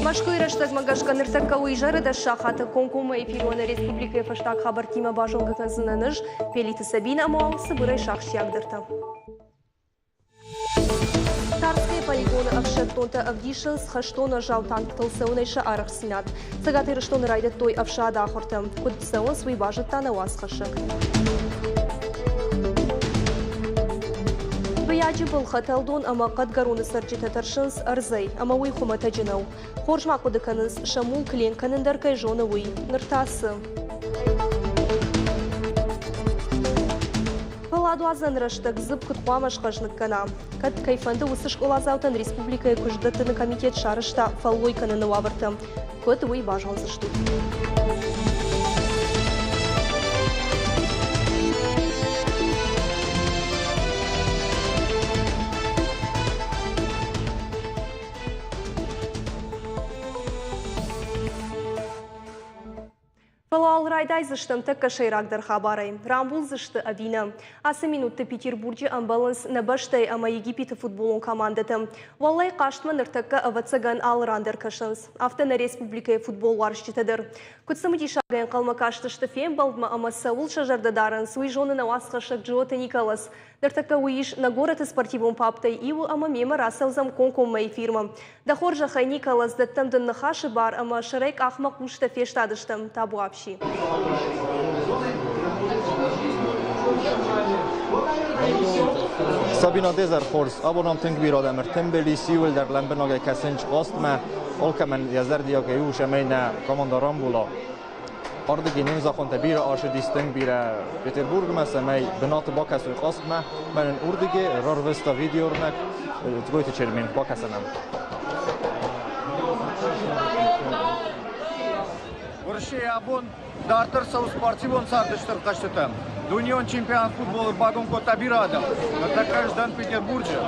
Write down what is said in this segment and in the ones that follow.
Мӕскуыйы рӕстӕгмӕ гӕсгӕ ныртӕккӕ у изӕры дӕс сахаты комкоммӕ эфирон республикӕйы фӕстаг хабӕрттимӕ базонгӕ кӕндзынӕн ӕз, Пелиты Сабинӕ ӕмӕ уал цыбырӕй сахсиагдӕртӕ. Тарскӕйы полигоны ӕфсӕддонтӕ ӕвдисынц хӕстон ӕрзау танктыл цӕуынӕй сӕ арӕхстдзинад. Цӕгат Ирыстоны райдыдтой ӕфсады ахуыртӕ. Куыд цӕуынц, уый базыдта нӕ уацхӕссӕг. Фыййаджы был Хӕтӕлдон ӕмӕ Хъӕдгӕроны цӕрджытӕ тӕрсынц ӕрдзӕй, ӕмӕ уый хуымӕтӕджы нӕу. Хорз ма хъуыды кӕнынц, сӕ мулк ленк кӕнын дӕр кӕй зоны, уый. Ныр та цы? Фӕлладуадзӕн рӕстӕг дзыпп куыд хъуамӕ схъӕзныг кӕна? Кӕд кӕй фӕнды, уыцы скъоладзаутӕн республикӕйы куыстдӕттыны комитет сарӕзта фӕллой кӕныны уавӕртӕ. Куыд, уый базондзыстут. Фӕлӕ уал райдайдзыстӕм тӕккӕ сӕйрагдӕр хабарӕй. Рамбулдзысты ӕви нӕ? Ацы минутты Петербурджы ӕмбӕлынц нӕ бӕстӕйы ӕмӕ Египеты футболон командӕтӕ. Уӕллӕй хъазтмӕ ныртӕккӕ, ӕвӕццӕгӕн, алы ран дӕр кӕсынц. Афтӕ нӕ республикӕйы футболуарзджытӕ дӕр. Куыд цымыдисагӕй ӕнхъӕлмӕ кастысты фембӕлдмӕ ӕмӕ цӕуыл сӕ зӕрдӕ дарынц, уый зоны нӕ уацхӕссӕг Джиоты Николас. Ныртӕккӕ уый ис нӕ горӕты спортивон пабтӕй иуы ӕмӕ мемӕ рацӕудзӕн комкоммӕ эфирмӕ. Дӕ хорзӕхӕй, Николас, дӕттӕм дын ныхасы бар ӕмӕ сӕрӕй къахмӕ хъустӕ фестадыстӕм. Табуапси. Сабина Дезер хорз, абон ам тынг бирӕ адӕм ӕртымбыл ис, иууылдӕр лӕмбынӕгӕй кӕсынц хъазтмӕ, алкӕмӕн йӕ зӕрдиагӕй у, цӕмӕй нӕ командӕ рамбула. Ардыги не мзӕххонтӕ бирӕ ацыдис тынг бирӕ Петербургмӕ, цӕмӕй бынаты бакӕсой хъазтмӕ. Мӕнӕн уырдыги рарвыста видеоӕрмӕг Дзгойты Чермен. Бакӕсӕм ӕм. Уӕрӕсейы абон дарддӕр цӕуы спортивон царды стыр хъӕзтытӕм. Дунеон чемпионат футболы байгом кодта бирӕ адӕм. Ныртӕккӕ ӕз дӕн Петербурджы.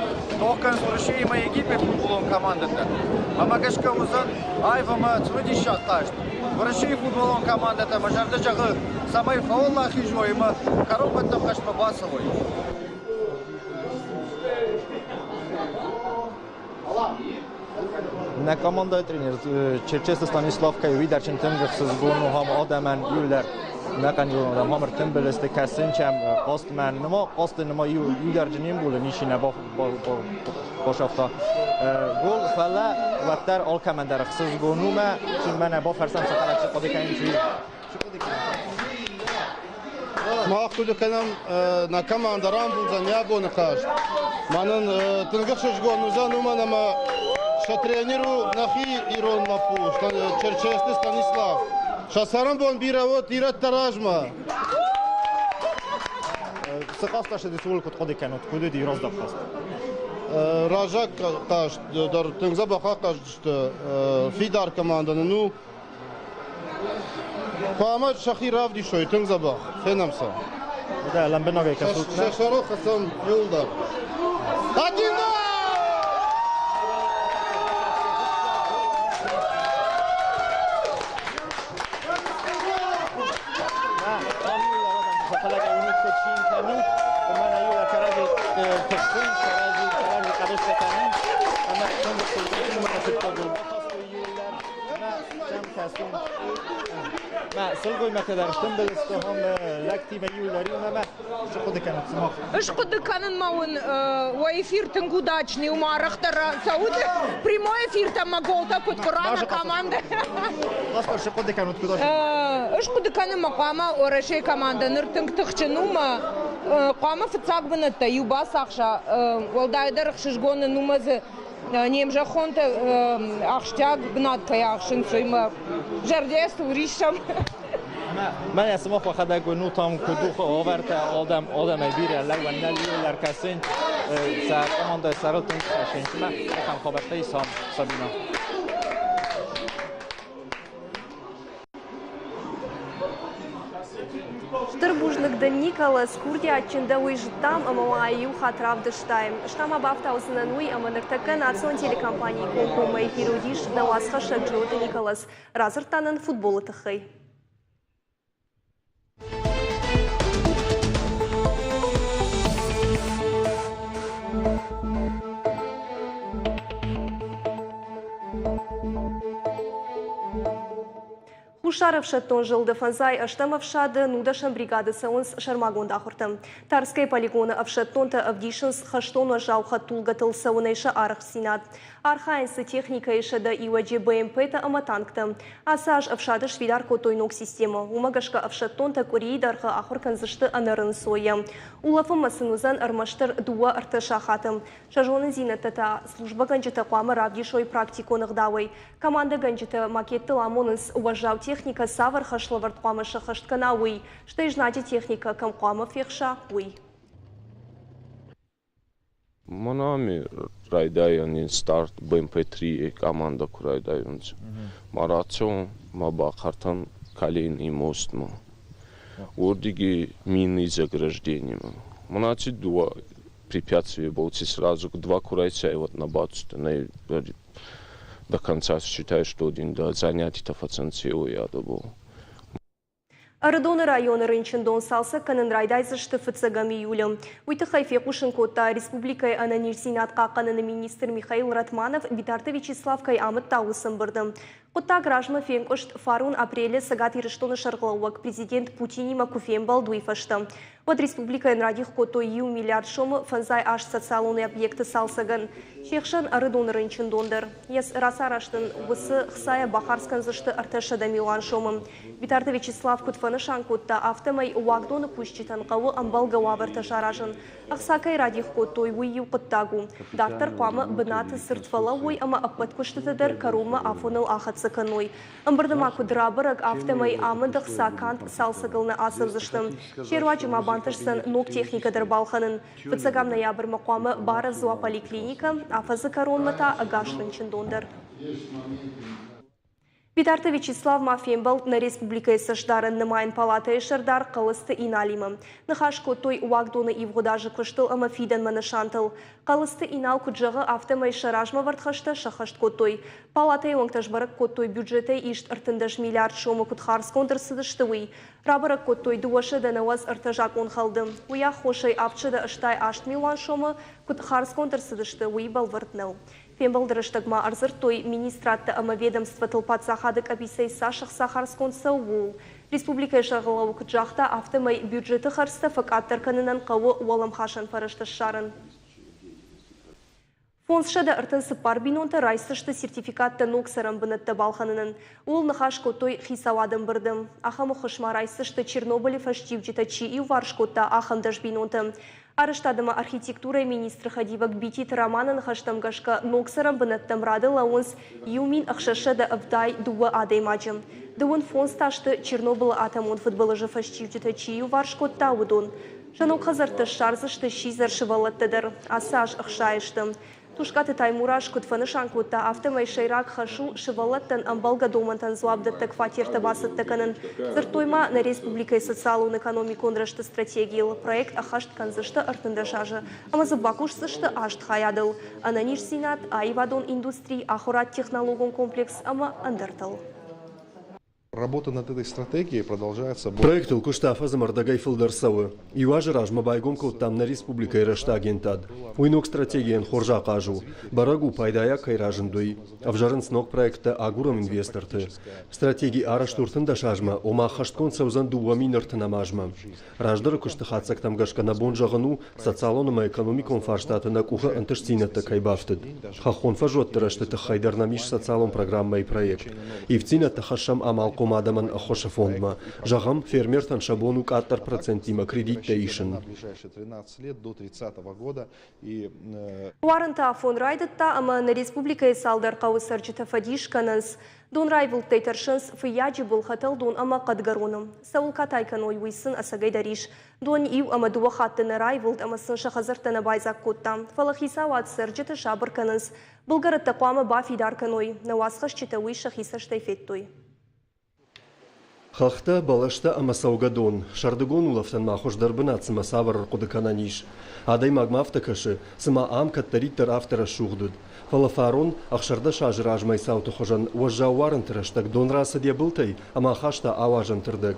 Тох кӕнынц Уӕрӕсеимӕ Египет футболон командӕтӕ. Ӕмӕ гӕсгӕ уыдзӕн аив ӕмӕ цымыдисаг хъазт. Уӕрӕсейы футболон командӕтӕ мӕ зӕрдӕ зӕгъы, цӕмӕй фӕуӕлахиз уой ӕмӕ кӕронбӕттӕн хъазтмӕ бацӕуой. Нӕ командӕйы тренер Черчесты Станислав кӕй уый дӕр тынг ӕхсызгон у хам адӕмӕн иулӕр нӕхъӕн ирон адӕм хам ӕртымбыл сты кӕсынчӕм хъазтмӕ ныма хъазты ныма иу дӕр не мбулы ничи нӕ башафта гол фӕлӕ уӕддӕр алкӕмӕн дӕр ӕхсызгон у мӕ мӕнӕ бафӕрсӕм сӕхӕдӕг цы хъуыды кӕнынц уый. Мах хъуыды кӕнӕм, нӕ командӕ рамбулдзӕн йӕ абоны хъазт. Мӕнӕн тынг ӕхсызгон уыдзӕн, уымӕн ӕмӕ сӕ тренер у нӕхи ирон лӕппу Черчесты Станислав. Сӕ цӕрӕнбон бирӕ уӕд ирӕттӕ размӕ. Цы хъазт ацыдис, ууыл куыд хъуыды кӕнут? Куыд уыди раздӕр хъазт? Раззаг хъазт дӕр тынг дзӕбӕх ахъазыдысты. Фидар командӕ нын у. Хъуамӕ сӕхи равдисой тынг дзӕбӕх, фенӕм сӕ. Дӕ лӕмбынӕгӕй кӕсут. Сӕ сӕрыл хӕцӕм иуылдӕр. Один-ноль! Сылгоймӕгтӕ дӕр стымбыл сты ахӕм лӕгтимӕ иуылдӕр иумӕ мӕ цы хъуыды кӕнут сымах? Ӕз хъуыды кӕнын ма уын уӕ эфир тынг удачный у, ма арӕхдӕр цӕут прямой эфиртӕ мӕ голтӕ куыд къуыра нӕ командӕ. Цы хъуыды кӕнут куыд Ӕз хъуыды кӕнын мӕ хъуамӕ Уӕрӕсейы командӕ ныр тынг тыхджын у мӕ хъуамӕ фыццаг бынӕттӕ иу бацахса, уӕлдайдӕр ӕхсызгон нын у мӕ дзы не мзӕххонтӕ ахсджиаг бынат кӕй ахсынц, уый мӕ зӕрдӕйӕ цы риссӕм. Мӕнӕ сымах уӕхӕдӕг уынут ам куыд у уавӕртӕ адӕм адӕмӕй бирӕ лӕууӕн нӕ иуылдӕр кӕсынц сӕ командӕйы сӕрыл тынг кӕсынц ӕмӕ ахӕм хабӕрттӕ ис ам, Сабина. Стыр бузныг дын, Николас, курдиатджын дӕ уый зыдтам ӕмӕ ма иу хатт равдыстай. Ӕз та ма бафтаудзынӕн уый, ӕмӕ ныртӕккӕ национ телекомпанийы комкоммӕ эфиры уыдис нӕ уацхӕссӕг Джиоты Николас. Радзырдта нын футболы тыххӕй. Хуссар ӕфсӕддон зылды фӕндзай ӕстӕм ӕфсады нудӕсӕм бригады цӕуынц сӕрмагонд ахуыртӕ. Тарскӕйы полигоны ӕфсӕддонтӕ ӕвдисынц хӕстон уӕззау хӕдтулгӕтыл цӕуынӕй сӕ арӕхстдзинад. Архайынц дзы техникӕйы 101-ы БМП-тӕ ӕмӕ танктӕ. Ацы аз ӕфсады сфидар кодтой ног системӕ. Уымӕ гӕсгӕ ӕфсӕддонтӕ къуырийы дӕргъы ахуыр кӕндзысты ӕнӕрынцойӕ. Улӕфынмӕ сын уыдзӕн ӕрмӕстдӕр дыууӕ-ӕртӕ сахаты. Сӕ зонындзинӕдтӕ та службӕгӕнджытӕ хъуамӕ равдисой практикон ӕгъдауӕй. Командӕгӕнджытӕ макеттыл амонынц, уӕззау техникӕ цавӕр хӕслӕвӕрд хъуамӕ сӕххӕст кӕна, уый, стӕй знаджы техникӕ кӕм хъуамӕ фехса, уый. Мӕнӕ райдайӕни старт БМП-3-йы командӕ куы райдайунцӕ. Ма рацӕуӕн, ма бахъӕртӕн Калинини мостмӕ. Уордиги мины заграждениемӕ. Мӕнӕ аци дууӕ препятствие был сразу два ку райцӕй, вот на бацудтӕн. До конца считай, что один да занятитӕ фӕцӕнцӕ уоййадӕбӕл. Ӕрыдоны районы рынчындон цалцӕг кӕнын райдайдзысты фыццӕгӕм июлы. Уый тыххӕй фехъусын кодта республикӕйы ӕнӕниздзинад хъахъхъӕныны министр Михаил Ратманов, Битарты Вячеслав кӕй амыдта, уыцы ӕмбырды. Хъуыддаг размӕ фенкъуыст, фарон апрелы Цӕгат Ирыстоны сӕргълӕууӕг президент Путинимӕ куы фембӕлд, уый фӕстӕ. Уӕд республикӕйӕн радих кодтой 1 миллиард сомы 58 социалон объекты цалцӕгӕн. Се хсӕн Ӕрыдоны рынчындон дӕр. Йӕ рацарӕзтӕн уыцы хцайӕ бахардз кӕндзысты 300 милуан сомы. Битарты Вячеслав куыд фӕнысан кодта, афтӕмӕй уагдоны кусджытӕн хъӕуы ӕмбӕлгӕ уавӕртӕ саразын. Ӕхца кӕй радих кодтой, уый иу хъуыддаг у. Дарддӕр хъуамӕ бынаты цырд фӕлӕууой ӕмӕ ӕппӕт куыстыты дӕр кӕронмӕ афоныл ахӕццӕ кӕной. Ӕмбырды ма куыд рабӕрӕг, афтӕмӕй амынд ӕхца канд цалцӕгыл нӕ ацӕудзысты. Се руаджы ма бантысдзӕн ног техникӕ дӕр балхӕнын. Фыццӕгӕм ноябрмӕ хъуамӕ барӕвдз уа поликлиникӕ, афӕдзы кӕронмӕ та ӕгас рынчындон дӕр. Битарты Вячеслав ма фембӕлд нӕ республикӕйы цӕстдарӕн нымайӕн палатӕйы сӕрдар Хъӕлыцты Иналимӕ. Ныхас кодтой уагдоны ивгъуыд азы куыстыл ӕмӕ фидӕнмӕ нысантыл. Хъӕлыцты Инал куыд зӕгъы, афтӕмӕй сӕ размӕвӕрд хӕстӕ сӕххӕст кодтой. Палатӕйы уӕнгтӕ сбӕрӕг кодтой, бюджетӕй ист 13 миллиард сомы куыд хардзгонд ӕрцыдысты, уый. Рабӕрӕг кодтой 293 закъонхӕлды. Уый аххосӕй 788 милуан сомы куыд хардзгонд ӕрцыдысты, уый бӕлвырд нӕу. Фембӕлды рӕстӕг ма ӕрдзырдтой, министрадтӕ ӕмӕ ведомствотыл паддзахады къӕбицӕй цас ӕхца хардзгонд цӕуы, ууыл. Республикӕйы сӕргълӕууӕг куыд загъта, афтӕмӕй бюджеты хӕрдзтӕ фӕкъаддӕр кӕнынӕн хъӕуы уӕлӕмхасӕн фӕрӕзтӕ ссарын. 534 бинонтӕ райсдзысты сертификаттӕ ног цӕрӕн бынӕттӕ балхӕнынӕн. Ууыл ныхас кодтой хицауады ӕмбырды. Ахӕм ӕххуыс ма райсдзысты, Чернобылы фӕстиуджытӕ чи иуварс кодта, ахӕм 10 бинонтӕ. Арӕзтад ӕмӕ архитектурӕйы министры хӕдивӕг Бититы Романы ныхӕстӕм гӕсгӕ, ног цӕрӕн бынӕттӕм рады лӕууынц 1682 адӕймаджы. 35 та сты, Чернобылы атомон фыдбылызы фӕстиуджытӕ чи иуварс кодта, уыдон. Сӕ ног хӕдзӕрттӕ ссардзысты сидзӕр сывӕллӕттӕ дӕр. Ацы аз 60 сты. Тускъаты Таймураз куыд фӕнысан кодта, афтӕмӕй сӕйраг хӕс у сывӕллӕттӕн ӕмбӕлгӕ домӕнтӕн дзуапдӕттӕг фатертӕ бацӕттӕ кӕнын. Дзырдтой ма нӕ республикӕйы социалон-экономикон рӕзты стратегийыл. Проект ӕххӕст кӕндзысты 13 азы ӕмӕ дзы бакусдзысты аст хайадыл: ӕнӕниздзинад, аивадон индустри, ахуырад, технологон комплекс ӕмӕ ӕндӕртыл. Работа над этой стратегией продолжается. Проектыл куыст афӕдз ӕмӕ ӕрдӕгӕй фылдӕр цӕуы. Иу азы размӕ байгом кодтам нӕ республикӕйы рӕзты агентад. Уый ног стратегийӕн хорз ахъаз у. Бӕрӕг у, пайдайаг кӕй разынд, уый. Ӕвзарынц ног проекттӕ, агурӕм инвесторты. Стратеги арӕзт у 13 азмӕ, ома ӕххӕстгонд цӕудзӕн 2030 азмӕ. Раздӕры куысты хатдзӕгтӕм гӕсгӕ нӕ бон зӕгъын у, социалон ӕмӕ экономикон фарстаты нӕ къухы ӕнтыстдзинӕдтӕ кӕй бафтыд. Хӕххон фӕзуӕтты рӕзты тыххӕй дӕр нӕм ис социалон программӕйы проект. Ивддзинӕдтӕ хӕссӕм амалхъом адӕмӕн ӕххуысы фондмӕ. Зӕгъӕм, фермертӕн сӕ бон у къаддӕр проценттимӕ кредиттӕ исын. Уарынты афон райдыдта, ӕмӕ нӕ республикӕйы цалдӕр хъӕуы цӕрджытӕ фӕдис кӕнынц. Дон раивылдтӕй тӕрсынц Фыййаджыбыл, Хӕтӕлдон ӕмӕ Хъӕдгӕроны. Цӕуыл катай кӕной, уый сын ӕцӕгӕй дӕр ис. Дон иу ӕмӕ дыууӕ хатты нӕ раивылд ӕмӕ сын сӕ хӕдзӕрттӕ нӕ байдзаг кодта. Фӕлӕ хицауад цӕрджыты сабыр кӕнынц. Былгӕрӕттӕ хъуамӕ бафидар кӕной. Нӕ уацхӕсджытӕ уый сӕхи цӕстӕй федтой. Хӕхтӕ, бӕлӕстӕ ӕмӕ цӕугӕдон. Сӕрдыгон улӕфтӕн ма хуыздӕр бынат цымӕ цавӕр ӕрхъуыды кӕнӕн ис? Адӕймагмӕ афтӕ кӕсы, цыма ам кӕддӕриддӕр афтӕ рӕсугъд уыд. Фӕлӕ фарон, 16 азы размӕйы цауты хуызӕн уӕззау уарынты рӕстӕг дон рацыд йӕ былтӕй ӕмӕ ахаста ауазӕнты рдӕг.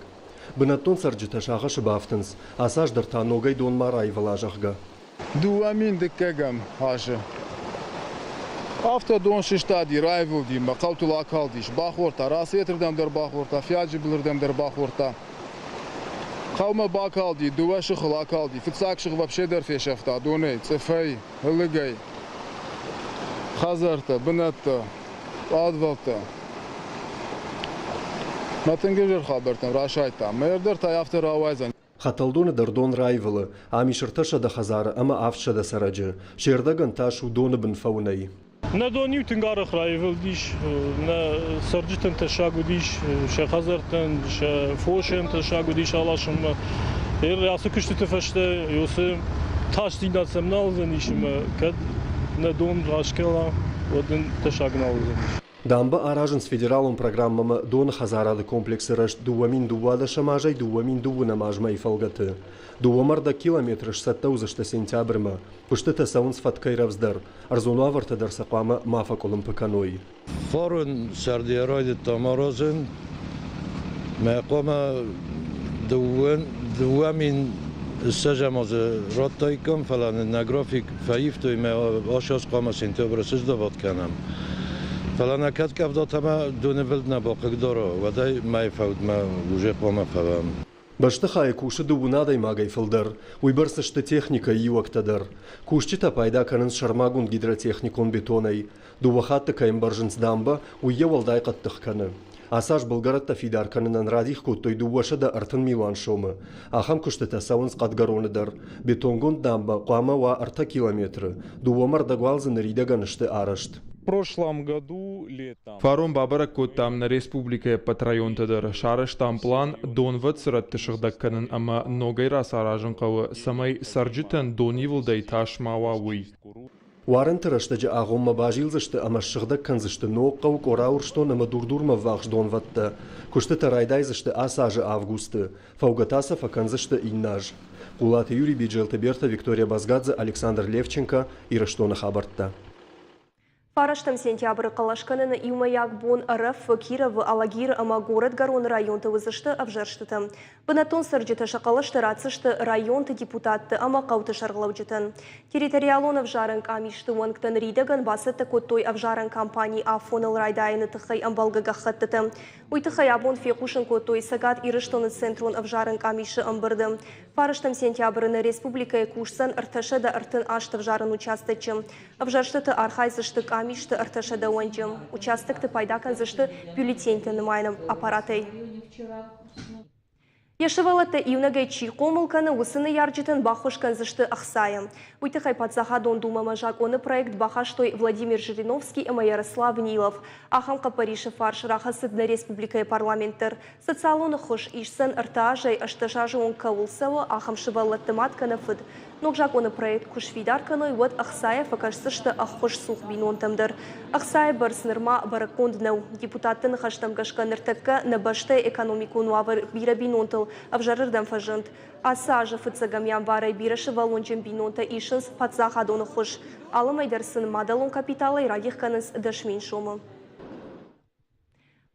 Бынӕттон цӕрджытӕ сагъӕсы бафтынц, ацы аз дӕр та ногӕй дон ма раивыла, зӕгъгӕ. 2002-ӕм азы. Афтӕ дон сыстади, раивылди мӕ хъӕутыл акалдис, бахордта, Рацетырдӕм дӕр бахордта, Фиаджы былырдӕм дӕр бахордта. Хъӕумӕ бакалди, дыууӕ сыхыл акалди. Фыццаг сых вообще дӕр фесӕфта донӕй, цъыфӕй, ӕлыгӕй. Хӕдзӕрттӕ, бынӕттӕ, пъадвӕлттӕ. Мӕ тынг ӕвзӕр хабӕрттӕм расайдта. Мӕ дӕр та афтӕ рауайдзӕн. Хӕтӕлдоны дӕр дон раивылы. Ам ис 300 хӕдзары ӕмӕ 700 цӕрӕджы. Се рдӕгӕн тас у доны бын фӕуынӕй. Нӕ дон-иу тынг арӕх раивылдис, нӕ цӕрджытӕн тӕссаг уыдис, сӕ хӕдзӕрттӕн, сӕ фосӕн тӕссаг уыдис аласынмӕ. Ацы куыстыты фӕстӕ уыцы тасдзинад сӕм нал уыдзӕнис ӕмӕ кӕд нӕ дон раскӕла, уӕд ын тӕссаг нал уыдзӕнис. Дамбӕ аразынц федералон программӕмӕ доны хӕдзарады комплексы рӕзт 2012 азӕй 2020 азмӕйы фӕлгӕты. 2,5 километры сцӕттӕ уыдзысты сентябрьмӕ. Куыстытӕ цӕуынц фӕткӕй рӕвдздӕр. Ӕрдзон уавӕртӕ дӕр сӕ хъуамӕ ма фӕкъуылымпы кӕной. Фарон сӕрды райдыдтам аразын. Мӕ хъуамӕ 2020 азы радтаиккам, фӕлӕ нын нӕ график фӕивтой, мӕ ас хъуамӕ сентябры сыздавад кӕнӕм. Фӕлӕ нӕ кӕд къӕвдатӕ ӕмӕ донывылд нӕ бахъыгдара, уӕд ӕй мӕйы фӕудмӕ уже хъуамӕ фӕуӕм. Бӕстыхайы кусы дыууын адӕймагӕй фылдӕр. Уыйбӕрц сты техникӕйы иуӕгтӕ дӕр. Кусджытӕ пайда кӕнынц сӕрмагонд гидротехникон бетонӕй. Дыууӕ хатты кӕй ӕмбӕрзынц дамбӕ, уый йӕ уӕлдай хъӕддых кӕны. Ацы аз былгӕрӕттӕ фидар кӕнынӕн радих кодтой 230 милуан сомы. Ахӕм куыстытӕ цӕуынц Хъӕдгӕроны дӕр. Бетонгонд дамбӕ хъуамӕ уа 3 километры. Дыууӕ мӕрдӕг уал дзы ныридӕгӕн сты арӕзт. Фарон бабӕрӕг кодтам нӕ республикӕйы ӕппӕт районтӕ дӕр. Сарӕзтам план донвӕд цырӕтты сыгъдӕг кӕнын ӕмӕ ногӕй рацаразын хъӕуы, цӕмӕй цӕрджытӕн донивылдӕй тас ма уа, уый. Уарынты рӕстӕджы агъоммӕ базилдзысты ӕмӕ ссыгъдӕг кӕндзысты Ногхъӕу, Къора-Урсдон ӕмӕ Дурдурмӕ ӕввахс донвӕдтӕ. Куыстытӕ райдайдзысты ацы азы августы. Фӕугӕ та сӕ фӕкӕндзысты иннӕ аз. Хъулаты Юрий, Биджелты Берта, Виктория Базгадзе, Александр Левченко, Ирыстоны хабӕрттӕ. 9 сентябры хъӕлӕс кӕныны иумӕйаг бон Ӕрӕфы, Кировы, Алагиры ӕмӕ Горӕтгӕроны районты уыдзысты ӕвзӕрстытӕ. Бынӕттон цӕрджытӕ сӕ хъӕлӕстӕ ратдзысты районты депутатты ӕмӕ хъӕуты сӕргълӕуджытӕн. Территориалон ӕвзарӕн къамисты уӕнгтӕ ныридӕгӕн бацӕттӕ кодтой ӕвзарӕн кампани афоныл райдайыны тыххӕй ӕмбӕлгӕ гӕххӕттытӕ. Уый тыххӕй абон фехъусын кодтой Цӕгат Ирыстоны Центрон ӕвзарӕн къамисы ӕмбырды. 9 сентябры нӕ республикӕйы кусдзӕн 338 ӕвзарӕн участочы. Ӕвзӕрстыты архайдзысты къамисты 300 уӕнджы. Участокты пайда кӕндзысты бюллетеньты нымайӕн аппаратӕй. Йӕ сывӕллӕттӕ иунӕгӕй чи хъомыл кӕны, уыцы ныййарджытӕн баххуыс кӕндзысты ӕхцайӕ. Уый тыххӕй Паддзахадон Думӕмӕ закъоны проект бахастой Владимир Жириновский ӕмӕ Ярослав Нилов. Ахӕм хъӕппӕрисы фарс рахӕцыд нӕ республикӕйы парламент дӕр. Социалон ӕххуыс исдзӕн 3 азӕй 18 азы онг кӕуыл цӕуы, ахӕм сывӕллӕтты мад кӕнӕ фыд. Ног закъоны проект куы сфидар кӕной, уӕд ӕхцайӕ фӕкӕсдзысты ӕххуысцух бинонтӕм дӕр. Ӕхцайы бӕрц нырма бӕрӕггонд нӕу. Депутатты ныхӕстӕм гӕсгӕ ныртӕккӕ нӕ бӕстӕйы экономикон уавӕр бирӕ бинонтыл ӕвзӕрырдӕм фӕзынд. Ацы азы фыццӕгӕм январӕй бирӕсывӕллонджын бинонтӕ исынц паддзахадон ӕххуыс. Алы мӕй дӕр сын мадӕлон капиталӕй радих кӕнынц 10 000 сомы.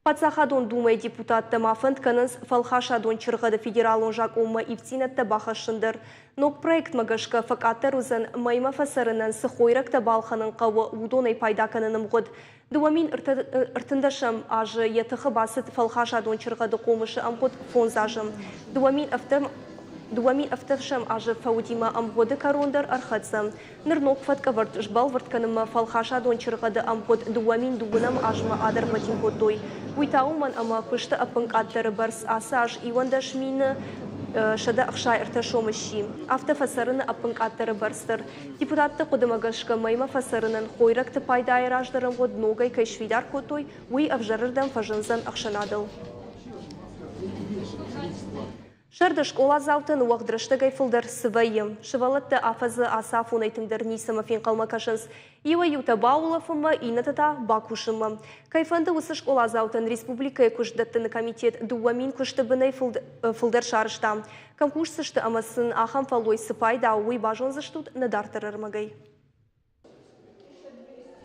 Паддзахадон Думӕйы депутаттӕ ма фӕнд кӕнынц фӕлхасадон чыргъӕды федералон закъонмӕ ивддзинӕдтӕ бахӕссын дӕр. Ног проектмӕ гӕсгӕ фӕкъаддӕр уыдзӕн, мӕймӕ фӕцӕрынӕн цы хойрӕгтӕ балхӕнын хъӕуы, уыдонӕй пайда кӕныны мгъуыд. 2013 азы йӕ тыхы бацыд фӕлхасадон чыргъӕды хъомысы ӕмгъуыд 5 азы. 2017 азы фӕудимӕ ӕмгъуыды кӕрон дӕр ӕрхӕццӕ. Ныр ног фӕткӕвӕрд сбӕлвырд кӕнынмӕ фӕлхасадон чыргъӕды ӕмгъуыд 2020 азмӕ адӕргъвӕтин кодтой. Уый та уымӕн, ӕмӕ куысты ӕппынкъаддӕры бӕрц ацы аз 11 163 сомы сси. Афтӕ фӕцӕрыны ӕппынкъаддӕры бӕрц дӕр. Депутатты хъуыдымӕ гӕсгӕ мӕймӕ фӕцӕрынӕн хойрӕгты пайдайы раздӕр ӕмгъуыд ногӕй кӕй сфидар кодтой, уый ӕвзӕрырдӕм фӕзындзӕн ӕхсӕнадыл. Сӕрды скъоладзаутӕн уӕгъд рӕстӕгӕй фылдӕр цы вӕййы? Сывӕллӕттӕ афӕдзы ацы афонӕй тынгдӕр ницӕмӕ фенхъӕлмӕ кӕсынц. Иуӕй-иутӕ баулӕфынмӕ, иннӕтӕ та бакусынмӕ. Кӕй фӕнды, уыцы скъоладзаутӕн республикӕйы куыстдӕттыны комитет 2000 куысты бынӕй фылдӕр сарӕзта. Кӕм кусдзысты ӕмӕ сын ахӕм фӕллой цы пайда у, уый базондзыстут нӕ дарддӕры ӕрмӕгӕй.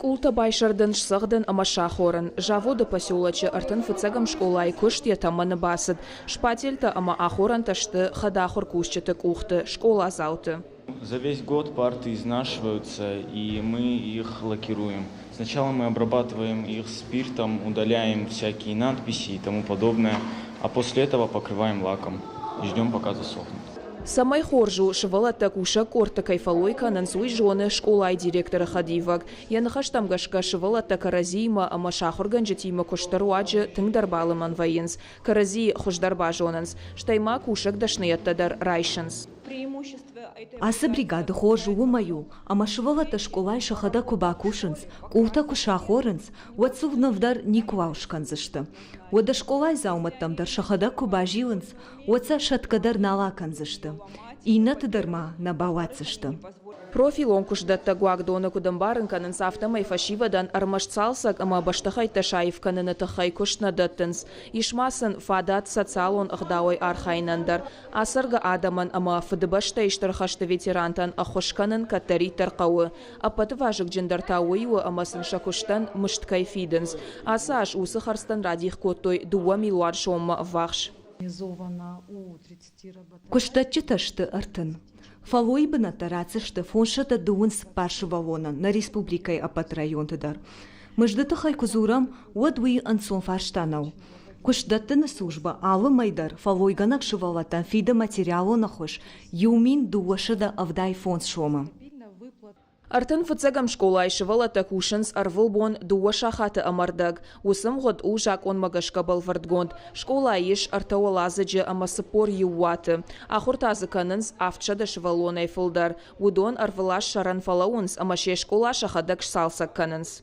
Къултӕ байсӕрдын, сцӕгъдын ӕмӕ сахорын. Заводы поселочы 35-ӕм скъолайы куыст йӕ тӕмӕны бацыд. Шпательтӕ ӕмӕ ахорӕнтӕ сты хӕдахуыр кусджыты къухты, скъоладзауты. За весь год парты изнашиваются, и мы их лакируем. Сначала мы обрабатываем их спиртом, удаляем всякие надписи и тому подобное, а после этого покрываем лаком и ждем, пока засохнут. Цӕмӕй хорз у, сывӕллӕттӕ кусӕг къордты кӕй фӕллой кӕнынц, уый зоны скъолайы директоры хӕдивӕг. Йӕ ныхӕстӕм гӕсгӕ, сывӕллӕттӕ кӕрӕдзиимӕ ӕмӕ сӕ ахуыргӕнджытимӕ куысты руаджы тынгдӕр балымӕн вӕййынц, кӕрӕдзийы хуыздӕр базонынц, стӕй ма кусӕг дӕсныйӕдтӕ дӕр райсынц. Ацы бригады хорз уымӕй у, ӕмӕ сывӕллӕттӕ скъолайы сӕхӕдӕг куы бакусынц, къултӕ куы сахорынц, уӕд сыл ныв дӕр никуыуал скӕндзысты. Уӕдӕ скъолайы дзаумӕттӕм дӕр сӕхӕдӕг куы базилынц, уӕд сӕ сӕтгӕ дӕр нал акӕндзысты. Иннӕты дӕр ма нӕ бауадздзысты. Профилон куыстдӕттӕг уагдоны куыд ӕмбарын кӕнынц, афтӕмӕй фӕсивӕдӕн ӕрмӕст цалцӕг ӕмӕ бӕстыхӕйттӕ саив кӕныны тыххӕй куыст нӕ дӕттынц. Ис ма сын фадат социалон ӕгъдауӕй архайынӕн дӕр. Ацӕргӕ адӕмӕн ӕмӕ Фыдыбӕстӕйы Стыр хӕсты ветерантӕн ӕххуыс кӕнын кӕддӕриддӕр хъӕуы. Ӕппӕты вазыгджындӕр та уый у, ӕмӕ сын сӕ куыстӕн мызд кӕй фидынц. Ацы аз уыцы хӕрдзтӕн радих кодтой 2 милуан соммӕ ӕввахс. Куыстдӕтджытӕ сты 30. Фӕллойы бынӕттӕ ратдзысты 524 сывӕллонӕн нӕ республикӕйы ӕппӕт районты дӕр. Мызды тыххӕй куы дзурӕм, уӕд уый ӕнцон фарста нӕу. Куыстдӕттыны службӕ алы мӕй дӕр фӕллойгӕнӕг сывӕллӕттӕн фиды материалон ӕххуыс 1275 сомы. 35-ӕм скъолайы сывӕллӕттӕ кусынц ӕрвылбон дыууӕ сахаты ӕмӕ рдӕг. Уыцы мгъуыд у закъонмӕ гӕсгӕ бӕлвырдгонд. Скъолайы ис ӕртӕ уӕладзыджы ӕмӕ 41 уаты. Ахуыр та дзы кӕнынц 700 сывӕллонӕй фылдӕр. Уыдон ӕрвылаз сӕрӕн фӕлӕууынц ӕмӕ се скъола сӕхӕдӕг сцалцӕг кӕнынц.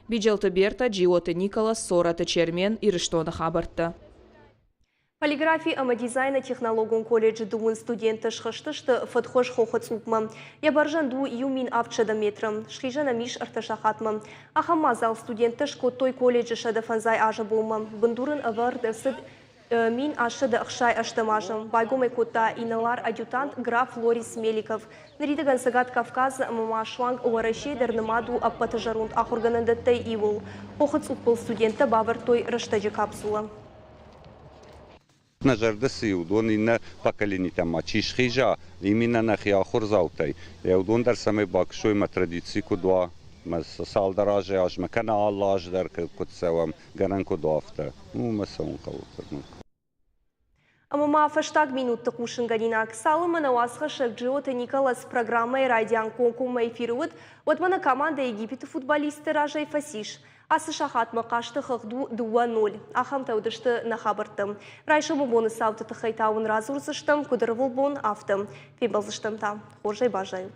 Биджелты Берта, Джиоты Николас, Цорӕты Чермен, Ирыстоны хабӕрттӕ. Полиграфи ӕмӕ дизайны технологон колледжы дыууын студенты схызтысты Фыдхуыз хохы цъупмӕ. Йӕ бӕрзӕнд у 1700 метры. Схизӕн ӕм ис ӕртӕ сахатмӕ. Ахӕм мадзал студенттӕ скодтой колледжы 105 азы бонмӕ. Бындур ын ӕвӕрд ӕрцыд 1868 азы. Байгом ӕй кодта инӕлар-адъютант граф Лорис Меликов. Ныридӕгӕн Цӕгат Кавказы ӕмӕ ма суанг Уӕрӕсейы дӕр нымад у ӕппӕты зӕронд ахуыргӕнӕндӕттӕй иуыл. Хохы цъуппыл студенттӕ бавӕрдтой рӕстӕджы капсулӕ. Нӕ зӕрдӕ цы и, уыдон иннӕ поколенитӕм ма чи схиза, именно нӕхи ахуырдзаутӕй, уыдон дӕр цӕмӕй бакусой мӕ традици куыд уа, мӕ цалдӕр азӕй азмӕ, кӕнӕ алы аз дӕр куыд цӕуӕм, гӕнӕн куыд уа, афтӕ. Уымӕ цӕуын хъӕуы. Ӕмӕ ма фӕстаг минутты хъусынгӕнинаг. Цалынмӕ нӕ уацхӕссӕг Джиоты Николас программӕйы райдиан комкоммӕ эфиры уыд, уӕдмӕ нӕ командӕ Египеты футболистты разӕй фӕцис. Ацы сахатмӕ хъазты хыгъд у 2-0. Ахӕмтӕ уыдысты нӕ хабӕрттӕ. Райсомы боны цауты тыххӕй та уын радзурдзыстӕм, куыд ӕрвылбон, афтӕ. Фембӕлдзыстӕм та. Хорзӕй баззайут.